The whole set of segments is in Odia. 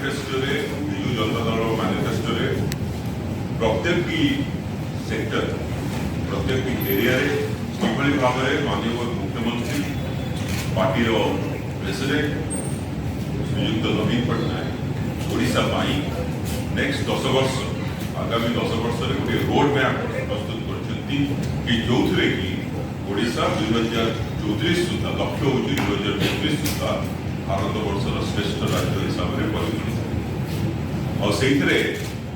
ମ୍ୟାନିଫେଷ୍ଟୋରେ, ବିଜୁ ଜନତା ଦଳ ମ୍ୟାନିଫେଷ୍ଟୋରେ ପ୍ରତ୍ୟେକଟି ସେକ୍ଟର, ପ୍ରତ୍ୟେକଟି ଏରିଆରେ କିଭଳି ଭାବରେ ମାନ୍ୟବର ମୁଖ୍ୟମନ୍ତ୍ରୀ, ପାର୍ଟିର ପ୍ରେସିଡେଣ୍ଟ ଶ୍ରୀଯୁକ୍ତ ନବୀନ ପଟ୍ଟନାୟକ ଓଡ଼ିଶା ପାଇଁ ନେକ୍ସଟ 10 ବର୍ଷ, ଆଗାମୀ 10 ବର୍ଷରେ ଗୋଟିଏ ରୋଡ୍ ମ୍ୟାପ୍ ପ୍ରସ୍ତୁତ କରିଛନ୍ତି କି ଯେଉଁଥିରେ କି ଓଡ଼ିଶା 2034 ସୁଦ୍ଧା, ଲକ୍ଷ୍ୟ ହେଉଛି 2034 ସୁଦ୍ଧା ଭାରତବର୍ଷର ଶ୍ରେଷ୍ଠ ରାଜ୍ୟ ହିସାବରେ ପରିଗଣିତ। ଆଉ ସେଇଥିରେ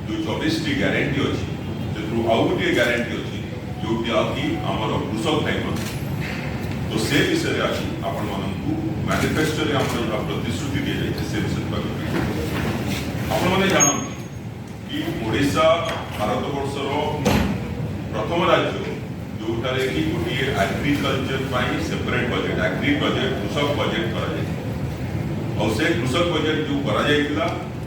ଯେଉଁ 24ଟି ଗ୍ୟାରେଣ୍ଟି ଅଛି, ସେଥିରୁ ଆଉ ଗୋଟିଏ ଗ୍ୟାରେଣ୍ଟି ଅଛି, ଯୋଉଠି ଆଉ କି ଆମର କୃଷକ ଭାଇମାନେ। ତ ସେ ବିଷୟରେ ଆଜି ଆପଣମାନଙ୍କୁ ମ୍ୟାନିଫେଷ୍ଟୋରେ ଆମର ଯାହା ପ୍ରତିଶ୍ରୁତି ଦିଆଯାଇଛି, ସେ ବିଷୟରେ କହିବା ପାଇଁ। ଆପଣମାନେ ଜାଣନ୍ତି କି ଓଡ଼ିଶା ଭାରତବର୍ଷର ପ୍ରଥମ ରାଜ୍ୟ, ଯୋଉଠାରେ କି ଗୋଟିଏ ଆଗ୍ରିକଲଚର ପାଇଁ ସେପାରେଟ ବଜେଟ୍, ଆଗ୍ରି ବଜେଟ୍, କୃଷକ ବଜେଟ୍ କରାଯାଇଥିଲା। ଆଉ ସେ କୃଷକ ବଜେଟ୍ ଯୋଉ କରାଯାଇଥିଲା,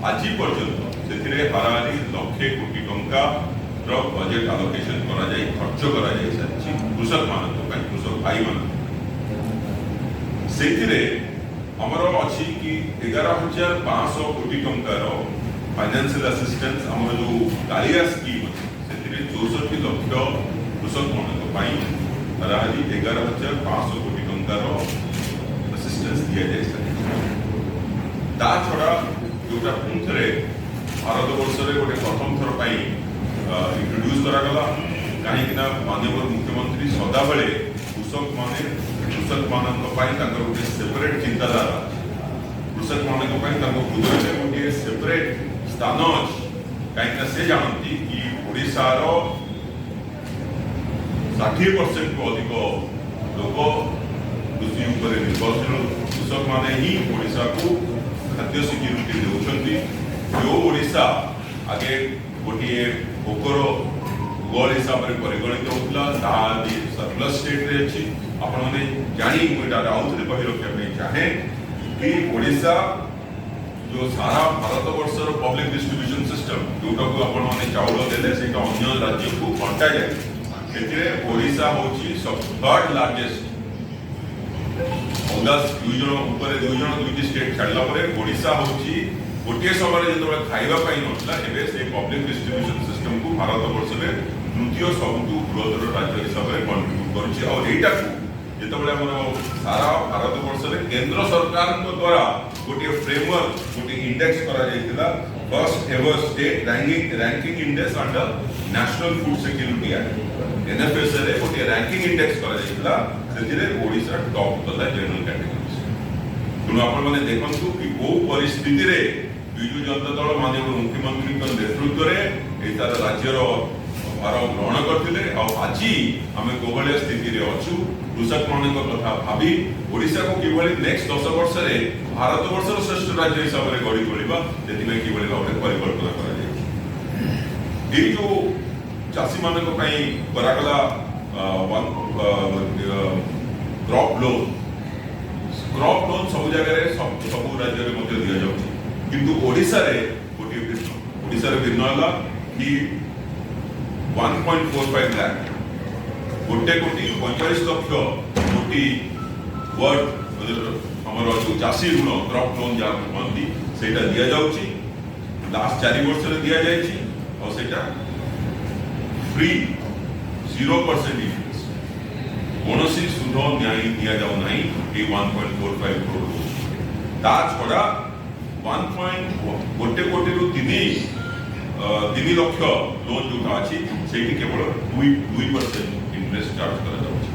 ଆଜି ପର୍ଯ୍ୟନ୍ତ ସେଥିରେ ହାରାହାରି ଲକ୍ଷେ କୋଟି ଟଙ୍କାର ବଜେଟ୍ ଆଲୋକେସନ କରାଯାଇ ଖର୍ଚ୍ଚ କରାଯାଇ ସାରିଛି କୃଷକମାନଙ୍କ ପାଇଁ, କୃଷକ ଭାଇମାନଙ୍କ ପାଇଁ। ସେଇଥିରେ ଆମର ଅଛି କି 11,500 କୋଟି ଟଙ୍କାର ଫାଇନାନ୍ସିଆଲ ଆସିଷ୍ଟାନ୍ସ। ଆମର ଯୋଉ କାଳିଆ ସ୍କିମ୍ ଅଛି, ସେଥିରେ 64 ଲକ୍ଷ କୃଷକମାନଙ୍କ ପାଇଁ ହାରାହାରି 11,500 କୋଟି ଟଙ୍କାର ଆସିଷ୍ଟାନ୍ସ ଦିଆଯାଇ ସାରିଛି। ତା ଛଡ଼ା ଯୋଉଟା ପୁଣି ଥରେ ଭାରତବର୍ଷରେ ଗୋଟେ ପ୍ରଥମ ଥର ପାଇଁ ଇଣ୍ଟ୍ରୋଡ୍ୟୁସ୍ କରାଗଲା, କାହିଁକି ନା ମାନ୍ୟବର ମୁଖ୍ୟମନ୍ତ୍ରୀ ସଦାବେଳେ କୃଷକମାନଙ୍କ ପାଇଁ ତାଙ୍କର ଗୋଟେ ସେପାରେଟ ଚିନ୍ତାଧାରା ଅଛି। କୃଷକମାନଙ୍କ ପାଇଁ ତାଙ୍କ ହୃଦୟରେ ଗୋଟିଏ ସେପାରେଟ ସ୍ଥାନ ଅଛି, କାହିଁକି ନା ସେ ଜାଣନ୍ତି କି ଓଡ଼ିଶାର 60%ରୁ ଅଧିକ ଲୋକ କୃଷି ଉପରେ ନିର୍ଭରଶୀଳ। କୃଷକମାନେ ହିଁ ଓଡ଼ିଶାକୁ ଖାଦ୍ୟ ସିକ୍ୟୁରିଟି ଦେଉଛନ୍ତି। ଯେଉଁ ଓଡ଼ିଶା ଆଗେ ଗୋଟିଏ ଭୋକର ଗଳ ହିସାବରେ ପରିଗଣିତ ହେଉଥିଲା, ତାହା ଆଜି ସରପ୍ଲସ୍ ଷ୍ଟେଟ୍ରେ ଅଛି। ଆପଣମାନେ ଜାଣି, ମୁଁ ଏଇଟା ଆଉଥରେ କହି ରଖିବା ପାଇଁ ଚାହେଁ କି ଓଡ଼ିଶା ଯୋଉ ସାରା ଭାରତବର୍ଷର ପବ୍ଲିକ ଡିଷ୍ଟ୍ରିବ୍ୟୁସନ ସିଷ୍ଟମ, ଯୋଉଟାକୁ ଆପଣମାନେ ଚାଉଳ ଦେଲେ ସେଇଟା ଅନ୍ୟ ରାଜ୍ୟକୁ ବଣ୍ଟାଯାଏ, ସେଥିରେ ଓଡ଼ିଶା ହେଉଛି ଥର୍ଡ ଲାର୍ଜେଷ୍ଟ। ଅଲଗା ଦୁଇ ଜଣ ଉପରେ, ଦୁଇ ଜଣ, ଦୁଇଟି ଷ୍ଟେଟ୍ ଛାଡ଼ିଲା ପରେ ଓଡ଼ିଶା ହେଉଛି। ଗୋଟିଏ ସମୟରେ ଯେତେବେଳେ ଖାଇବା ପାଇଁ ନଥିଲା, ଏବେ ସେ ପବ୍ଲିକ ଡିଷ୍ଟ୍ରିବ୍ୟୁସନ ସିଷ୍ଟମକୁ ଭାରତବର୍ଷରେ ତୃତୀୟ ସବୁଠୁ ବୃହତ୍ତର ରାଜ୍ୟ ହିସାବରେ କଣ୍ଟ୍ରିବ୍ୟୁଟ୍ କରୁଛି। ଆଉ ଏଇଟାକୁ ଯେତେବେଳେ ଆମର ସାରା ଭାରତବର୍ଷରେ କେନ୍ଦ୍ର ସରକାରଙ୍କ ଦ୍ୱାରା ଗୋଟିଏ ଫ୍ରେମୱାର୍କ, ଗୋଟିଏ ଇଣ୍ଡେକ୍ସ କରାଯାଇଥିଲା, first ever state ranking index under National Food Security Act, NFSA ରେ ଗୋଟିଏ ରାଙ୍କିଂ ଇଣ୍ଡେକ୍ସ କରାଯାଇଥିଲା, ସେଥିରେ ଓଡ଼ିଶା ଟପ୍ କଲା ଜେନେରାଲ କ୍ୟାଟେଗୋରୀ। ତେଣୁ ଆପଣମାନେ ଦେଖନ୍ତୁ କି କୋଉ ପରିସ୍ଥିତିରେ ବିଜୁ ଜନତା ଦଳ ମାନ୍ୟବର ମୁଖ୍ୟମନ୍ତ୍ରୀଙ୍କ ନେତୃତ୍ୱରେ ଏଇ ତାର ରାଜ୍ୟର ଭାର ଗ୍ରହଣ କରିଥିଲେ ଆଉ ଆଜି ଆମେ କୋଭଳିଆ ସ୍ଥିତିରେ ଅଛୁ। କୃଷକମାନଙ୍କ କଥା ଭାବି ଓଡ଼ିଶାକୁ କିଭଳି ନେକ୍ସଟ 10 ବର୍ଷରେ ଭାରତବର୍ଷର ଶ୍ରେଷ୍ଠ ରାଜ୍ୟ ହିସାବରେ ଗଢ଼ି ତୋଳିବା, ସେଥିପାଇଁ କିଭଳି ଭାବରେ ପରିକଳ୍ପନା କରାଯାଇଛି। ଏଇ ଯୋଉ ଚାଷୀମାନଙ୍କ ପାଇଁ କରାଗଲା କ୍ରପ୍ ଲୋନ୍, କ୍ରପ୍ ଲୋନ୍ ସବୁ ଜାଗାରେ, ସବୁ ରାଜ୍ୟରେ ମଧ୍ୟ ଦିଆଯାଉଛି, କିନ୍ତୁ ଓଡ଼ିଶାରେ ଗୋଟିଏ ଭିନ୍ନ। ଓଡ଼ିଶାରେ ଭିନ୍ନ ହେଲା କି 1.45 ଲାଖ, 1 କୋଟି 45 ଲକ୍ଷ କୋଟି ୱାର୍ଥ ଆମର ଯୋଉ ଚାଷୀ ଋଣ, କ୍ରପ୍ ଲୋନ୍ ଯାହାକୁ କୁହନ୍ତି, ସେଇଟା ଦିଆଯାଉଛି। ଲାଷ୍ଟ 4 ବର୍ଷରେ ଦିଆଯାଇଛି ଆଉ ସେଇଟା ଫ୍ରି, 0% ଇଣ୍ଟରେଷ୍ଟ, କୌଣସି ସୁଧ ନ୍ୟାୟ ଦିଆଯାଉ ନାହିଁ ଏଇ 1.45 କ୍ରୋଡ଼। ତା ଛଡ଼ା 1.1 କୋଟିରୁ 3 ଲକ୍ଷ ଲୋନ୍ ଯୋଉଟା ଅଛି, ସେଇଠି କେବଳ 2% ଇଣ୍ଟରେଷ୍ଟ ଚାର୍ଜ କରାଯାଉଛି।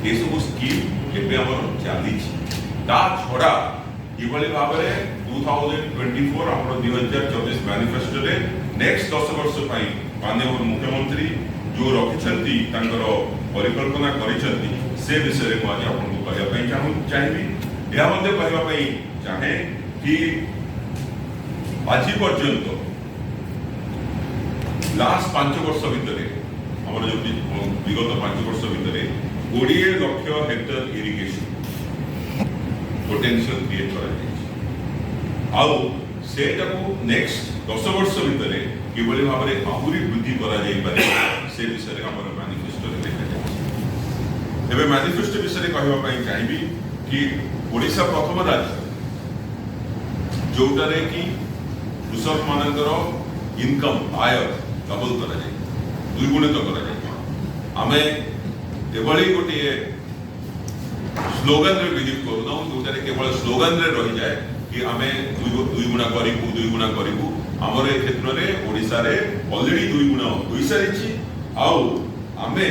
ଏସବୁ ସ୍କିମ୍ ଏବେ ଆମର ଚାଲିଛି। ତା ଛଡ଼ା କିଭଳି ଭାବରେ 2024, ଆମର 2024 ମ୍ୟାନିଫେଷ୍ଟୋରେ ନେକ୍ସଟ 10 ବର୍ଷ ପାଇଁ ମାନ୍ୟବର ମୁଖ୍ୟମନ୍ତ୍ରୀ ଯୋଉ ରଖିଛନ୍ତି, ତାଙ୍କର ପରିକଳ୍ପନା କରିଛନ୍ତି, ସେ ବିଷୟରେ ମୁଁ ଆଜି ଆପଣଙ୍କୁ କହିବା ପାଇଁ ଚାହିଁବି। ଏହା ମଧ୍ୟ କହିବା ପାଇଁ ଚାହେଁ କି ଆଜି ପର୍ଯ୍ୟନ୍ତ ଲାଷ୍ଟ 5 ବର୍ଷ ଭିତରେ, ଆମର ଯୋଉ ବିଗତ 5 ବର୍ଷ ଭିତରେ 20 ଲକ୍ଷ ହେକ୍ଟର ଇରିଗେସନ ପୋଟେନ୍ସିଆଲ କ୍ରିଏଟ୍ କରାଯାଇଛି। ଆଉ ସେଇଟାକୁ ନେକ୍ସଟ 10 ବର୍ଷ ଭିତରେ କିଭଳି ଭାବରେ ଆହୁରି ବୃଦ୍ଧି କରାଯାଇପାରିବ, ସେ ବିଷୟରେ ଆମର ମ୍ୟାନିଫେଷ୍ଟୋରେ ଲେଖାଯାଇଛି। ଏବେ ମ୍ୟାନିଫେଷ୍ଟୋ ବିଷୟରେ କହିବା ପାଇଁ ଚାହିଁବି କି ଓଡ଼ିଶା ପ୍ରଥମ ରାଜ୍ୟ, ଯୋଉଟାରେ କି କୃଷକମାନଙ୍କ ପାଇଁ କୃଷକମାନଙ୍କର ଇନକମ୍, ଆୟ ଡବଲ କରାଯାଏ, ଦ୍ୱିଗୁଣିତ କରାଯାଏ। ଆମେ ଏଭଳି ଗୋଟିଏ ସ୍ଲୋଗାନରେ ବିଲିଭ୍ କରୁନାହୁଁ, ଯୋଉଟାରେ କେବଳ ସ୍ଲୋଗାନରେ ରହିଯାଏ କି ଆମେ ଦୁଇଗୁଣା କରିବୁ, ଦୁଇଗୁଣା କରିବୁ। ଆମର ଏ କ୍ଷେତ୍ରରେ ଓଡ଼ିଶାରେ ଅଲରେଡି ଦୁଇଗୁଣା ହୋଇସାରିଛି। ଆଉ ଆମେ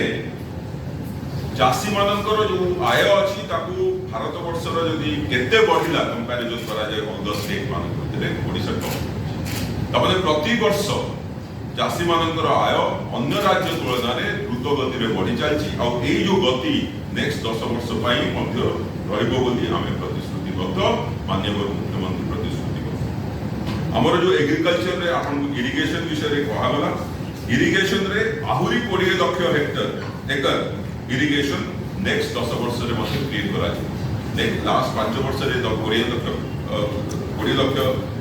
ଚାଷୀମାନଙ୍କର ଯୋଉ ଆୟ ଅଛି, ତାକୁ ଭାରତ ବର୍ଷର ଯଦି କେତେ ବଢିଲା କମ୍ପାରିଜନ କରାଯାଏ ଅଲଗା ଷ୍ଟେଟ୍ ମାନଙ୍କ ଭିତରେ, ଓଡ଼ିଶା ଟପ୍। ତାମାନେ ପ୍ରତିବର୍ଷ ଚାଷୀମାନଙ୍କର ଆୟ ଅନ୍ୟ ରାଜ୍ୟ ତୁଳନାରେ ଦ୍ରୁତ ଗତିରେ ବଢି ଚାଲିଛି। ଆଉ ଏଇ ଯୋଉ ଗତି ନେକ୍ସଟ 10 ବର୍ଷ ପାଇଁ ମଧ୍ୟ ରହିବ ବୋଲି ଆମେ ପ୍ରତିଶ୍ରୁତିବଦ୍ଧ, ମାନ୍ୟବର ମୁଖ୍ୟମନ୍ତ୍ରୀ ପ୍ରତିଶ୍ରୁତିବଦ୍ଧ। ଆମର ଯୋଉ ଏଗ୍ରିକଲଚରରେ ଆପଣଙ୍କୁ ଇରିଗେସନ ବିଷୟରେ କୁହାଗଲା, ଇରିଗେସନରେ ଆହୁରି 20 ଲକ୍ଷ ହେକ୍ଟର ଏକର ଇରିଗେସନ ନେକ୍ସଟ 10 ବର୍ଷରେ ମଧ୍ୟ କ୍ରିଏଟ୍ କରାଯିବ। ଲାଷ୍ଟ 5 ବର୍ଷରେ 20 ଲକ୍ଷ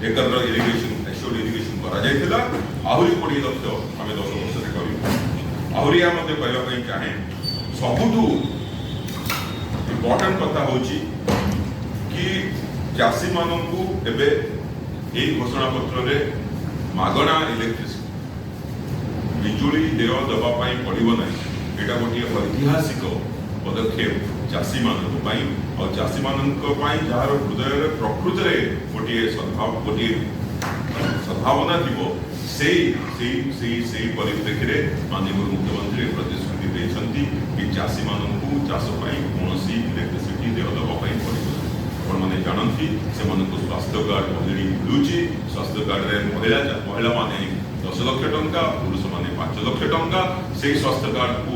ଏକରର ଇରିଗେସନ, ଏସ୍ୟୁର୍ଡ ଇରିଗେସନ କରାଯାଇଥିଲା। ଆହୁରି 20 ଲକ୍ଷ ଆମେ 10 ବର୍ଷରେ କରିବୁ। ଆହୁରି ଏହା ମଧ୍ୟ କହିବା ପାଇଁ ଚାହେଁ, ସବୁଠୁ ଇମ୍ପର୍ଟାଣ୍ଟ କଥା ହେଉଛି କି ଚାଷୀମାନଙ୍କୁ ଏବେ ଏଇ ଘୋଷଣା ପତ୍ରରେ ମାଗଣା ଇଲେକ୍ଟ୍ରିସିଟି, ବିଜୁଳି ଦେୟ ଦେବା ପାଇଁ ପଡ଼ିବ ନାହିଁ। ଏଇଟା ଗୋଟିଏ ଐତିହାସିକ ପଦକ୍ଷେପ ଚାଷୀମାନଙ୍କ ପାଇଁ। ଆଉ ଚାଷୀମାନଙ୍କ ପାଇଁ ଯାହାର ହୃଦୟରେ ପ୍ରକୃତରେ ଗୋଟିଏ ସଦ୍ଭାବନା ଥିବ, ସେଇ ସେଇ ସେଇ ସେଇ ପରିପ୍ରେକ୍ଷୀରେ ମାନ୍ୟବର ମୁଖ୍ୟମନ୍ତ୍ରୀ ଏ ପ୍ରତିଶ୍ରୁତି ଦେଇଛନ୍ତି କି ଚାଷୀମାନଙ୍କୁ ଚାଷ ପାଇଁ କୌଣସି ଇଲେକ୍ଟ୍ରିସିଟି ଦେୟ ଦେବା ପାଇଁ ପଡ଼ିବ ନାହିଁ। ଆପଣମାନେ ଜାଣନ୍ତି, ସେମାନଙ୍କୁ ସ୍ୱାସ୍ଥ୍ୟ କାର୍ଡ ଅଲରେଡି ମିଳୁଛି। ସ୍ୱାସ୍ଥ୍ୟ କାର୍ଡରେ ମହିଳାମାନେ 10 ଲକ୍ଷ ଟଙ୍କା, ପୁରୁଷମାନେ 5 ଲକ୍ଷ ଟଙ୍କା ସେଇ ସ୍ୱାସ୍ଥ୍ୟ କାର୍ଡକୁ